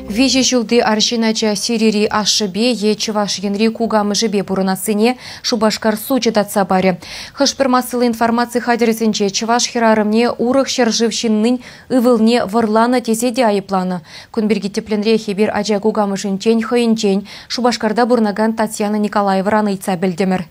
Виҫӗ ҫулти арҫын ача Сирири ашшӗпе е Чӑваш Енри кукамӑшӗпе пурӑнассине Шупашкар сучӗ татса парӗ. Хӑш-пӗр массӑллӑ информаци хатӗрӗсенче чӑваш хӗрарӑмне урӑх ҫӗршыв ҫыннин ывӑлне вӑрланӑ тесе те айӑпланӑ. Кун пирки тӗплӗнрех эпир ача кукамӑшӗнчен хӑйӗнчен Шупашкарта пурӑнакан Татьяна Николаевӑран ыйтса пӗлтӗмӗр.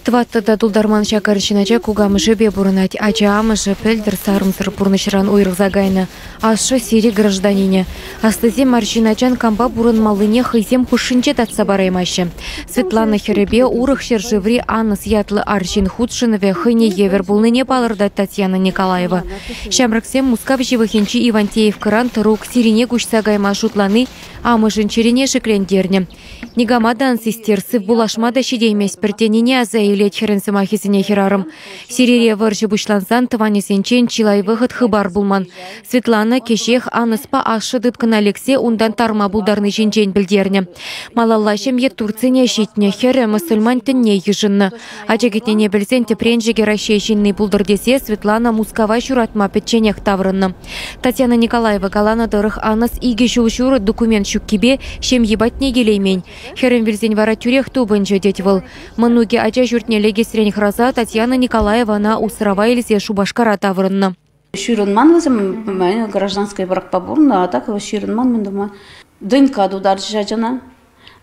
Тӑваттӑ та тултарман ҫак арҫын ача кукамӑшӗпе пурӑнать. Ача амӑшӗ пӗлтӗр сарӑмсӑр пурнӑҫран уйрӑлса кайнӑ. Ашшӗ Сири гражданинӗ. Аслисем арҫын ачан кампа пурӑнмаллине хӑйсем хушшинче татса параймаҫҫӗ. Светлана хӗрӗпе урӑх ҫӗршыври Анӑс ятлӑ арҫын хутшӑнӑвӗ хӑйне евӗр пулнине палӑртать Татьяна Николаева. Ҫамрӑксем Мускав ҫывӑхӗнчи Ивантеевкӑран тӑрук Сирине куҫса кайма шутлани амӑшӗн чӗрине шиклентернӗ. Никама та ан систер, сывпуллашма та ҫитейместпӗр тенине аса илет хӗрӗн сӑмахӗсене хӗрарӑм. Сирире вӑрҫӑ пуҫлансан тӑванӗсенчен чылай вӑхӑт хыпар пулман. Светлана кӗҫех Анӑспа ашшӗ тыткӑна лексе унтан тарма пултарни ҫинчен пӗлтернӗ. Малалла ҫемье Турцине ҫитнӗ, хӗрӗ мӑсӑльман тӗнне йышӑннӑ. Ача кӗтнине пӗлсен тӗпренчӗкӗ Раҫҫей ҫынни пултӑр тесе Светлана Мускава ҫуратма пӗчченех таврӑннӑ. Татьяна Николаева каланӑ тӑрӑх, Анас икӗ ҫул ҫурӑ документ ҫуккипе ҫемйи патне килеймен. Хӗрӗм вилсен вара тӳрех тупӑнчӗ, тет вӑл. Мӑнукӗ ача ҫуртне лекесрен хӑраса Татьяна Николаева ӑна усрава илсе Шупашкара таврӑннӑ. Ҫырӑнман вӗсем, гражданская бракпа пурӑннӑ, а так ҫырӑнман мӗн тума. ДНК тутарчӗҫ ачана.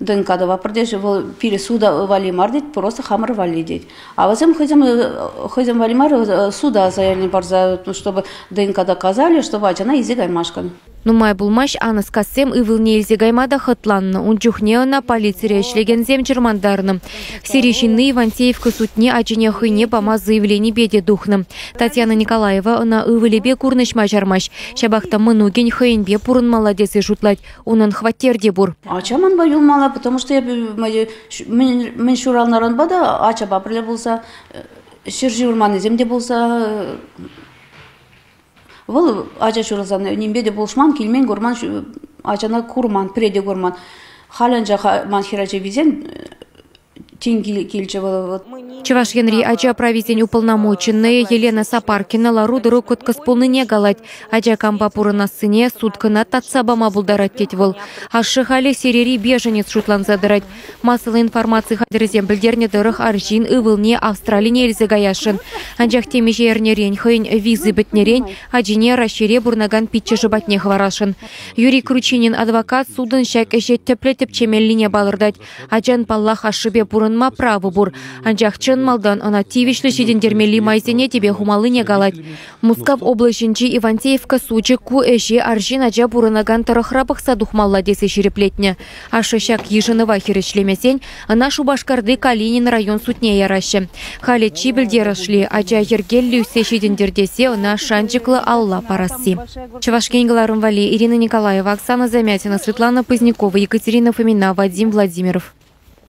ДНК тӑватпӑр теҫҫӗ, вӑл пире суда валли мар тет, просто хамӑр валли тет. А вӗсем хӑйсем хӑйсем валли мар суда заявление парса, чтобы ДНК доказали, чтобы ачана илсе каймашкӑн. Нумай пулмасть Анаскассем ывӑлне илсе кайма та хӑтланнӑ. Ун чухне ӑна полицире ӗҫлекенсем чӑрмантарнӑ. Сири ҫынни Ивантеевка судне ачине хӑйне пама заявленипе те тухнӑ. Татьяна Николаева ӑна ывӑлӗпе курнӑҫма чармасть. Ҫапах та мӑнукӗн хӑйӗнпе пурӑнмалла тесе шутлать. Унӑн хваттер те пур. Ача манпа юлмалла, потому что эпӗ мӗн ҫуралнӑранпа та ачапа пӗрле пулса, ҫӗр ҫывӑрманнисем те пулса, вӑл ача ҫуралсан нимпе те пулӑшман, килмен, курман, ачана курман, пӗре те курман. Халь анчах ман хӗрача вилсен тин килчӗ вӑл. Чӑваш Енри ача прависен уполномоченнӑйӗ Елена Сапаркина лару-тӑру кӑткӑс пулнине калать. Ача кампа пурӑнассине суд кӑна татса пама пултарать тет вӑл. Ашшӗ халӗ Сирири беженец шутланса тӑрать. Массӑллӑ информаци хатӗрӗсем пӗлтернӗ тӑрӑх арҫын ывӑлне Австралине илсе каясшӑн. Анчах темиҫе эрнерен хӑйӗн визи пӗтнӗрен ачине Раҫҫейре пурӑнакан пиччӗшӗ патне хӑварасшӑн. Юрий Кручинин адвокат судӑн ҫак ӗҫе тӗплӗ тӗпчемеллине палӑртать. Ачан, паллах, ашшӗпе пурӑнма право пур. Анчах чӑн малтан ӑна тивӗҫлӗ ҫитӗнтермелли майсене тӗпе хумаллине калать. Мускав облаҫӗнчи Ивантеевка сучӗ ку ӗҫе арҫын ача пурӑнакан тӑрӑхра пӑхса тухмалла тесе ҫирӗплетнӗ. Ашшӗ ҫак йышӑнӑва хирӗҫлемесен ӑна Шупашкарти Калинин район судне яраҫҫӗ. Халӗ чи пӗлтерӗшли ача йӗркеллӗ ӳссе ҫитӗнтӗр тесе ӑна шанчӑклӑ алла парасси. Чӑваш Ен кӑларӑм валли Ирина Николаева, Оксана Замятина, Светлана Позднякова, Екатерина Фомина, Вадим Владимиров.